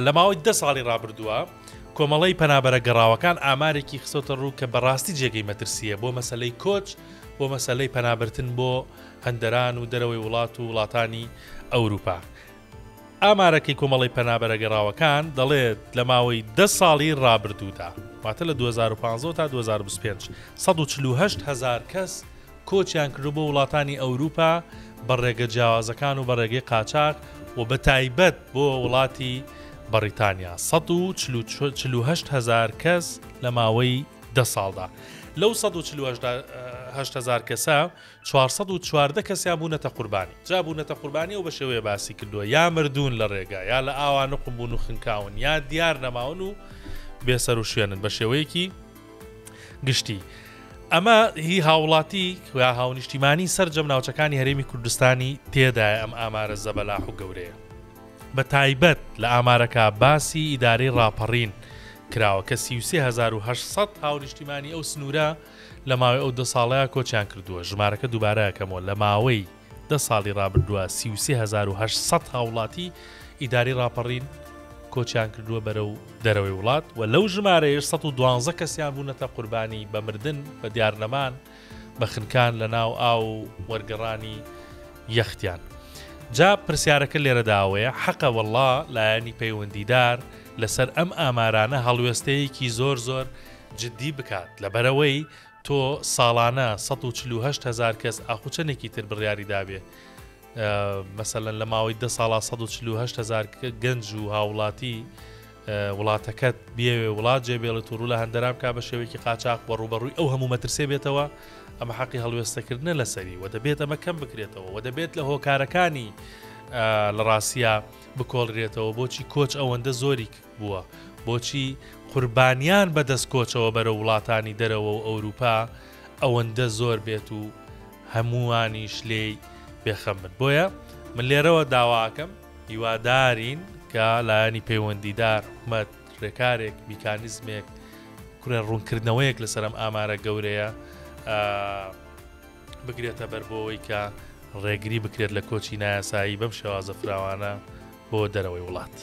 لە ماوەی دە ساڵی ڕابردووە کۆمەڵەی پەنابەرە گەڕاوەکان ئامارێکی خستۆتە ڕوو کە بەڕاستی جێگەی مەترسییە بۆ مەسەلەی کۆچ، بۆ مەسەلەی پەنابرتن بۆ هەندەران و دەرەوەی وڵات و وڵاتانی ئەوروپا. ئامارەکەی کۆمەڵەی پەنابەرە گەڕاوەکان دەڵێت لە ماوەی دە ساڵی ڕابردوودا، واتە لە 2015 تا 2025، 148 هەزار کەس کۆچیان کردووە بۆ وڵاتانی ئەوروپا بە ڕێگە جیاوازەکان و بە ڕێگەی قاچاخ و بە تایبەت بۆ وڵاتی بەڕیتانیا 148 هەزار کەس لە ماوەی دە ساڵدا. لەو 148 هەزار کەسە 414 کەسیان بوونەتە قوربانی. جا بوونەتە قوربانی ئەو بە شێوەیە باسی کردووە یا مردوون لە ڕێگا یا لە ئاوا نوقم بوون و خنکاون یا دیار نەماون و بێسەروشوێنن بە شێوەیەکی گشتی. ئەمە هی هاوڵاتی یا هاونیشتیمانی سەرجەم ناوچەکانی هەرێمی کوردستانی تێدایە ئەم ئامارە زەبەلاح و گەورەیە. بە تایبەت لە ئامارەکە باسی ئیدارەی ڕاپەڕین کراوە کە 33800 هاونیشتیمانی ئەو سنوورە لە ماوەی ئەو دە ساڵەیە کۆچیان کردووە ژمارەکە دووبارەکەمەوە لە ماوەی دە ساڵی ڕابردووە 33800 هاوڵاتی ئیداری ڕاپەڕین کۆچیان کردووە بەرەو دەرەوەی وڵات و لەو ژمارەیەش 112 کەسیان بوونەتە قوربانی بە مردن بە دیارنەمان بە خنکان لە ناو ئاو و وەرگەڕانی یەختیان. جا پرسیارەکە لێرەدا ئەوەیە حەقە وەڵا لایەنی پەیوەندیدار لەسەر ئەم ئامارانە هەڵوێستەیەکی زۆر زۆر جدی بکات لەبەرئەوەی تۆ ساڵانە 148 هەزار کەس ئاخو چەندێکی تر بڕیاری دابێ مەسەلەن لە ماوەی دە ساڵا 148 هەزار گەنج و هاوڵاتی وڵاتەکەت بیەوێ وڵات جێ بێڵێت و ڕوو لە هەندەران بکا بە شێوەیەکی قاچاخ و ڕووبەڕووی ئەو هەموو مەترسیە بێتەوە ئەمە حەقی هەڵوێستەکردنە لەسەری و دەبێت ئەمە کەم بکرێتەوە و دەبێت لە هۆکارەکانی لە ڕاستە بکۆڵرێتەوە بۆچی کۆچ ئەوەندە زۆری بووە بۆچی قوربانیان بەدەست کۆچەوە بەرە وڵاتانی دەرەوە و ئەوروپا ئەوەندە زۆر بێت و هەمووانیش لێی بێخەم بن بۆیە من لێرەوە داواکەم هیوادارین کە لایەنی پەیوەندیدار حکومەت رێکارێک میکانیزمێک کورە ڕوونکردنەوەیەک لەسەر ئەم ئامارە گەورەیە بگرێتە بەر بۆ ئەوەی کە ڕێگری بکرێت لە کۆچی نایاسایی بەم شێوازە فراوانە بۆ دەرەوەی وڵات.